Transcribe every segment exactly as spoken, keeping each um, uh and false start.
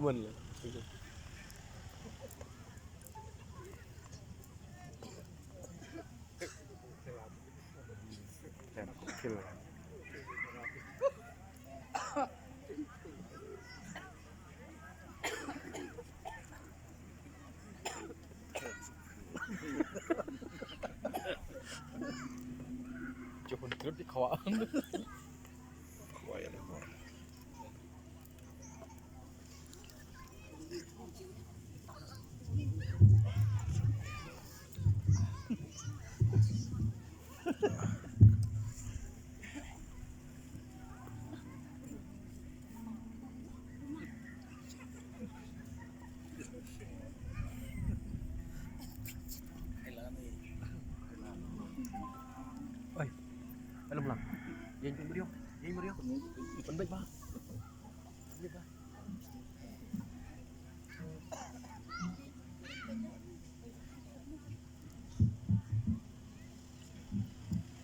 Mun la. Jopun trip di kawa. Kawa ya, kawa. Oi, alam lang. Yang pun beriok, yang beriok. Pun baik bah. Pun baik bah.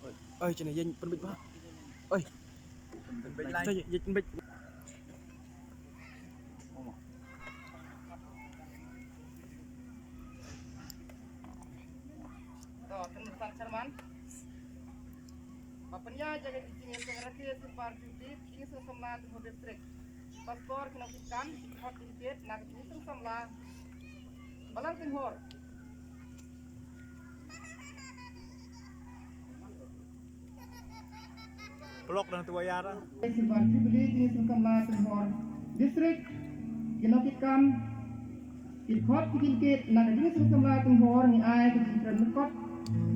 Oi, oi, cina yang pun baik bah. Oi. Pun baik lai. Cina yang pun baik. To, tun san chairman. Ba pynïaid ïa ka jingïaseng rakhe Silver Jubilee Jingïaseng Samla Tynghor District. Pastor ki nongkitkam, ki khot ki kit na ka jingïaseng samla Balang Tynghor. Block dan tu wayar. Silver Jubilee Jingïaseng Samla Tynghor District. Ki nongkitkam, ki khot ki kit na ka Jingïaseng Samla Tynghor, ngi ai ka jingkren lyngkot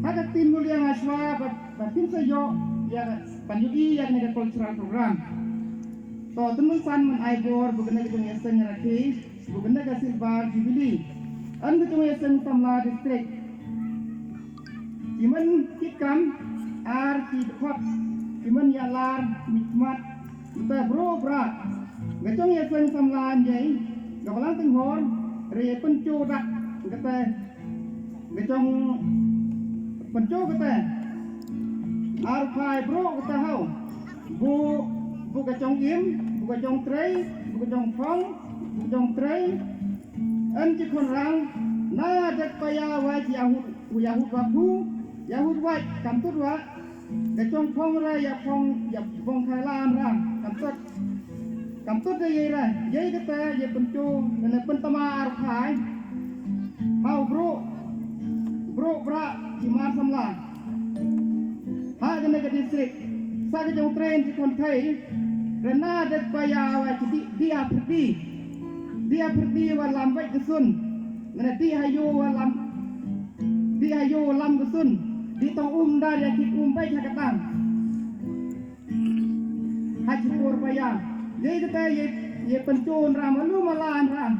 ha ka ktien Muliang ha shuwa ba, ba kin sa ïoh ïa, ban ïohi ïa kane ka cultural program. To, tun mynsan ngan ai bor ba kane ka jingïaseng rakhe, ba kane ka Silver Jubilee, yn ka jingïaseng samla district. Ki myn kitkam ar ki dkhot, ki myn ïalar mihkhmat, kata bro bra. Ka jingïaseng samla njei, ka Balang Tynghor re pyncho dak kata, ka jong pyncho kata. Ar phai bro kata hau. Bu, bu ka jong im, bu ka jong trei, bu ka jong phong, bu ka jong trei. Yn ji khon rang, na dek pa ïa wai ji ahut, u ïa hut wa bu, ïa hut wai, kam tut wa, ka jong phong ra, ïa phong, ïa phong khai lam ra, kam tut. Kam tut da ïa ra, ïa kata, ïa pyntu, nane pyntama ar phai. Hau bro, bro bra, ji mar samla. Ha kane ka district, sa ka jong train ji khon thei, rena dek pa ïa wa ji di, di a pyrdi. Di a pyrdi wa lam bait ka sun. Nane di ha ïoh wa lam, di ha ïoh wa lam ka sun. Di tong um dar ïa ki um bait ha ka tang. Ha ji por pa ïa. Ïa kata ïa, ïa pynchun ram, alu malan ram.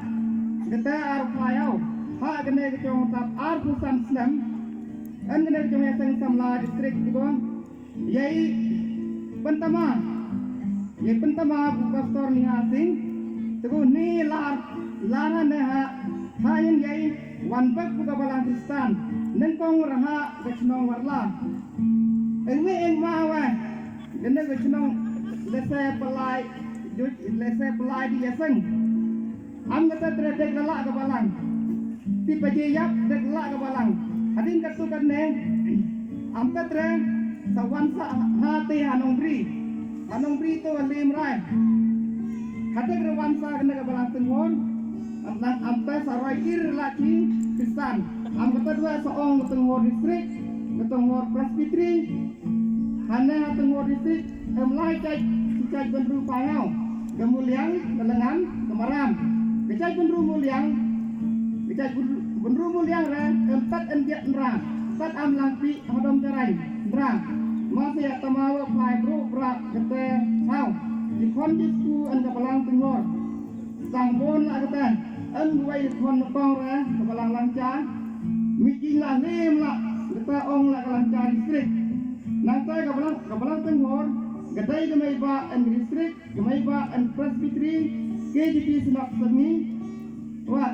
Kata ar phai hau. Ha kane ka jong tap ar phew san snem. Yn kane ka jong ïaseng samla district ti ko. Ïa i pyntama. Ïa pyntama bu Pastor Liha Singh. Te ko ni lar, lar ne ha. Ha ïa i wan bak bu ka Balang Khristan. Nyngkong raha ka chnong Warla. Eng me eng ma wa. Kane ka chnong lehse pynlait, lehse pynlait di ïaseng. Am kata tre dek la ka Balang. Ti pa je ïap dek la ka Balang. Hadien katu kane. Am kata tre sa wan sa ha te ha Nongbri. Ha Nongbri to ha Limrai. Hadien re wan sa kane ka Balang Tynghor. Am nang am te sa roi ir la ki Kristan. Am kata dua sa ong ka Tynghor District, ka Tynghor Presbytery. Hane ha Tynghor District, em lai jait, jait Bynru Pangau, ka Muliang, ka Lengan, ka Maram. Ka jait Bynru Muliang, ka jait Bynru, Bynru Muliang re, em tat em biat nra, tat am lang pi, hodom jarai, nra. Masa ïa tama wa phai bro bra, kete, hau. Di khon di sku, en ka Balang Tynghor. Sang bon la kata, en wai khon kong re, ka Balang Langcha, mi jing la lim la, kata ong la ka Langcha district. Nangta ka Balang, ka Balang Tynghor, ka dei ka mei ba en district, ka mei ba en presbytery, K J P Synod Sepngi, wa,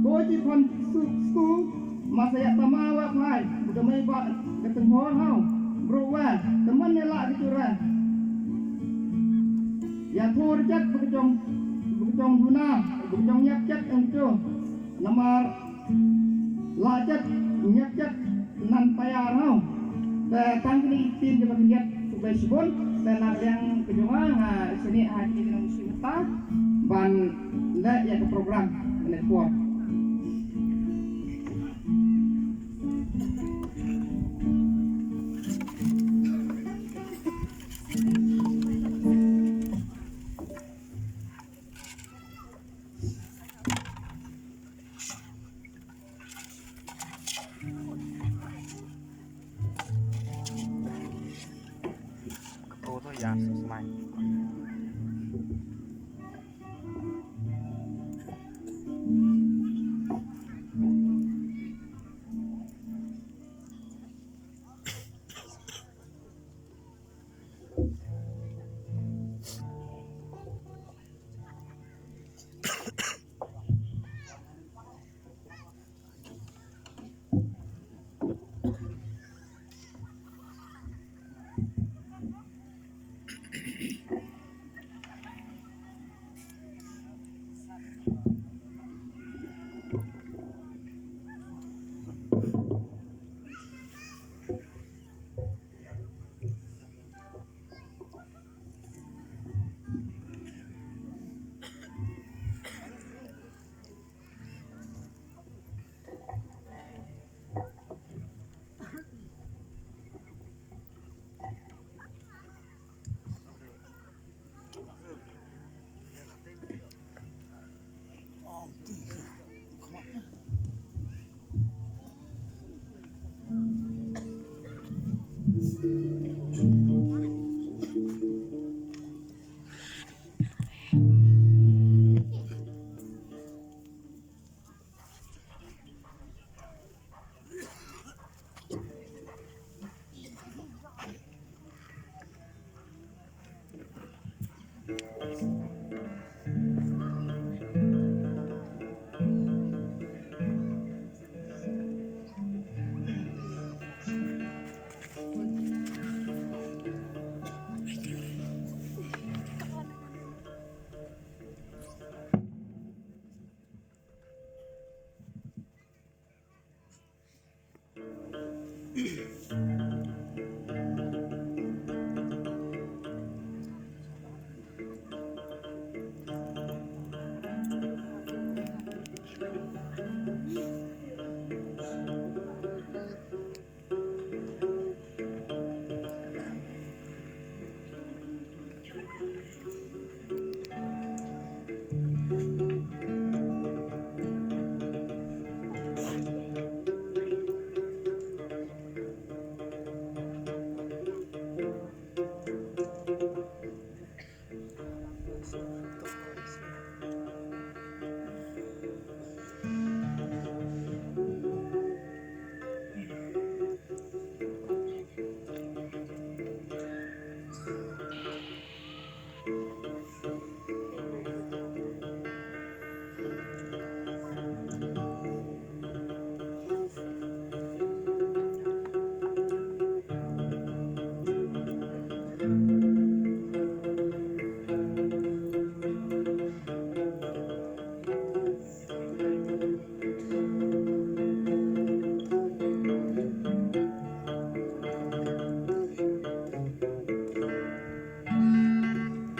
ko ji khon su, su, masa ïa tama wa phai, ka mei ba ka Tynghor hau, bro wa, teman ne la ka jura. Ïa thor jat ba ka jong, ba ka Jong duna, jong ñiap chet ento. Namar la chet, ñiap chet nan paya rau. Te tang kini tin jaba kyndiat kubai sibun. Te na liang ke jong nga, sini ha kini nang sini ta. Ban le ya ke program ne por. Kto to ya smai.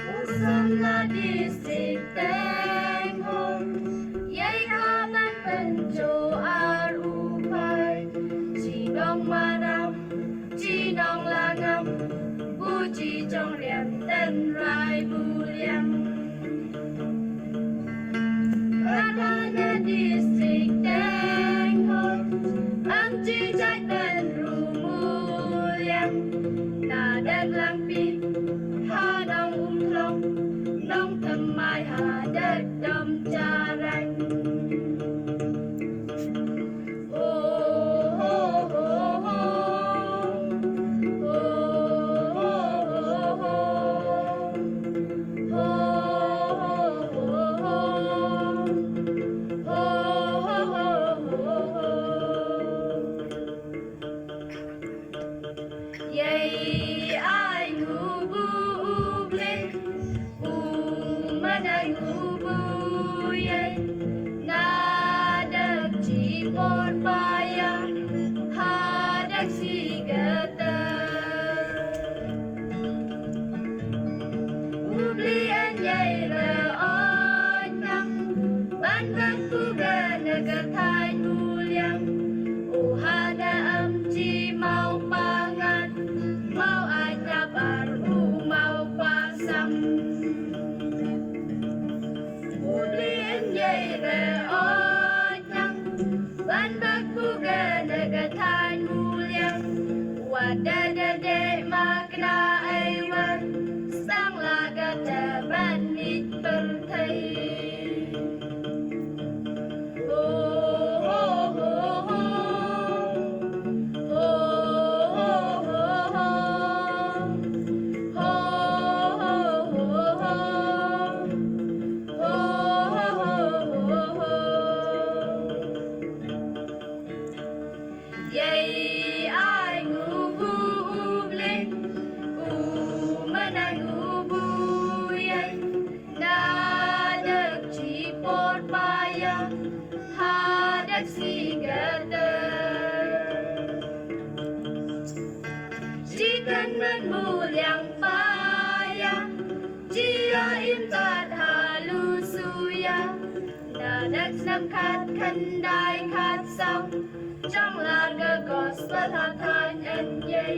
U samla district teng hor, ïai ka ban pynjah ar u phai. Chi nong Maram, chi nong Langam, bu chi jong riam ten rai bu liang. Ka dang na district teng hor, ang chi jait ben ru mu liang. Na dang lang pi, ha nong um long, nong thymmai ha dat dom jarang. Ka thaiñ u liang u ha da am chi mau pa ngat, mau ai tap ar u mau pa sam. U blien yei re oi nang ban bak bu ga da ka thaiñ u liang. Wa da da de ma kna ai wan stang la ka da ban mit pyrthei. Yei ai ngu bu u blei u mana ngu bu yei. Na dak chi por paya ha dak si gata. Chi kan man mu liang paya chi ya im tat ha lu suya. Na dak snam khat khandai khat saw. Jong lar ka gospel ha thaiñ an yei.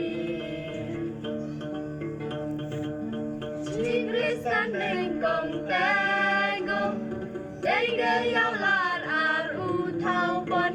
Chi Kristan ning kong tego. Dei ga yaw lar ar u thaw pon.